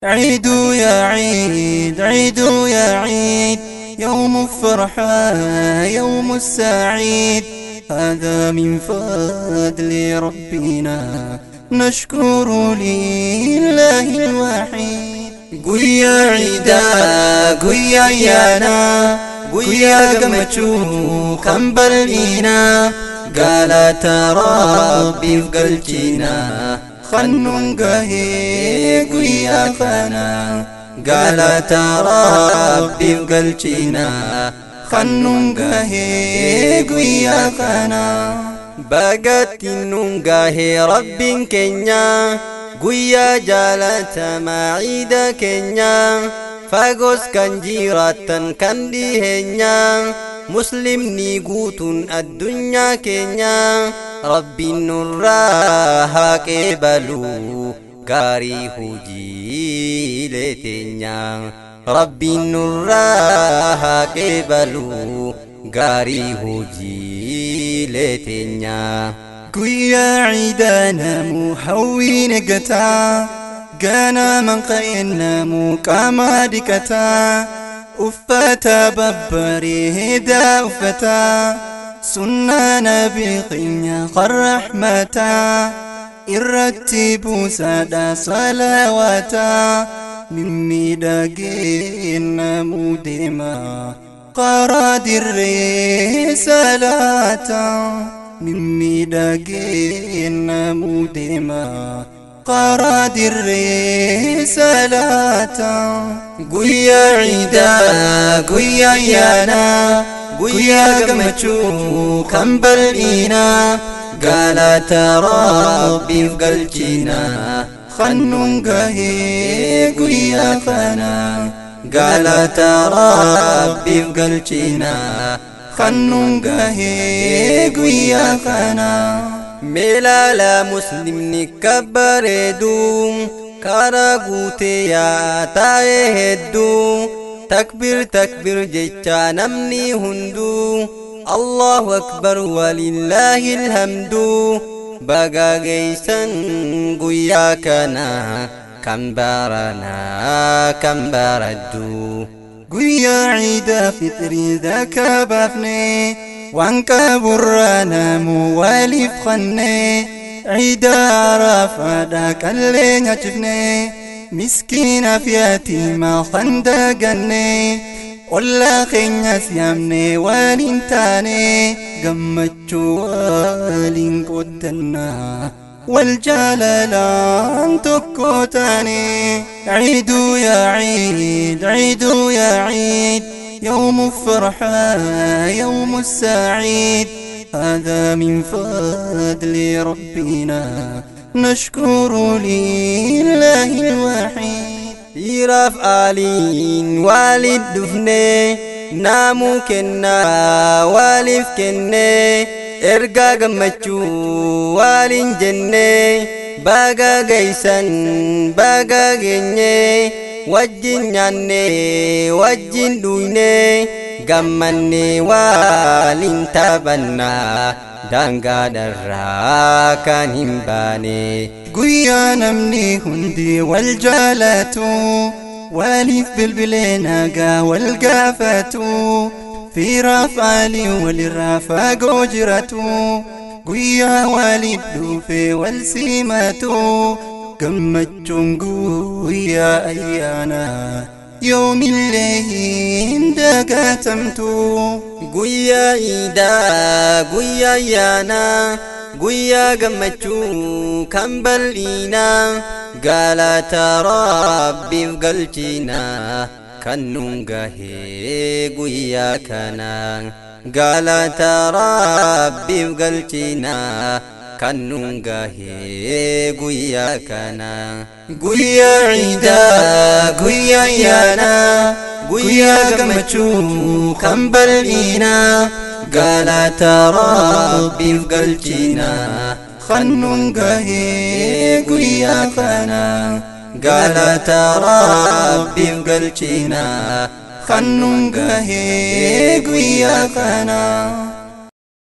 عيدوا يا عيد، عيدوا يا عيد، يوم الفرحة يوم السعيد، هذا من فضل ربنا نشكر لله الوحيد. Guyyaa ciidaa guyyaa ayyaanaa guyyaa gammachuu kan bal'inaa galata rabbiif galchinaa kan gahee guyyaa kana galata rabbiif galchinaa kan gahee guyyaa kana. Bagatti nuun gahee rabbiin keenya guyyaa jaalatamaa ciida keenya fagoos kan jiraattan kan dhiheenya muslimni guutuun addunyaa keenya rabbiin nurraa haa qeebalu gaarii hojiilee teenya rabbiin nurraa haa qeebalu gaarii hojiilee teenya. Guyyaa ciidaa namuu hawwii eeggataa ganaman qa'een namuu qaama dhiqataa uffata babbareedaa uffataa sunnaa nabii keenya kan rahmataa irratti buusaadha salawaataa mimmiidhagee namuu deemaa karaa dirree salaataa. Mimmiidhagee namuu deemaa karaa dirree salaataa. Guyyaa ciidaa guyyaa ayyaanaa guyyaa gammachuu kan bal'inaa galata rabbiif galchinaa kan gahee guyyaa kana galata rabbiif galchinaa kan gahee guyyaa kana. Meelaala muslimni kabbareedu karaa guutee yaa taa'ee hedduu takbir takbir jecha namni hunduu Allahu akbar walillaahi alhamdu baga geeysan guyyaa kana kan baranaa kan baradduu. Guyyaa ciidaa fixrii zakaa baafnee waan qaburraa namuu waliif qannee ciidaa araafaadha qallee nyaachifnee miskiinaaf yatiimaa kan dagannee ollaa keenyas yaamnee waliin taanee gammachuu waliin qooddannaa. والجلالان تكوتاني. عيدوا يا عيد، عيدوا يا عيد، يوم الفرحة يوم السعيد، هذا من فضل ربنا نشكر لله الوحيد. Dhiiraaf aaliin walitti dhufnee naamuu kennaa waliif kennee ergaa gammachuu waliin jennee baga geessan baga geenyee wajjin nyaannee wajjin dhugnee gammannee waliin taphannaa daangaadharraa kan hin baane. Guyyaa namni hundi wal jaalatu waliif bilbilee nagaa wal gaafatu fiiraaf aalii walirraa fagoo jiratu guyyaa waliif dhufee wal simatu gammachuun guyyaa ayyaanaa yoomillee hin dagatamtu. Guyyaa ciidaa guyyaa ayyaanaa guyyaa gammachuu kan bal'inaa galata rabbiif galchinaa kan nuun gahee guyyaa kana galata rabbiif galchinaa kan nuun gahee guyyaa kana. Guyyaa ciidaa guyyaa ayyaanaa guyyaa gammachuu kan bal'inaa galata rabbiif galchinaa kan gahee guyyaa kana galata rabbiif galchinaa kan gahee guyyaa kana.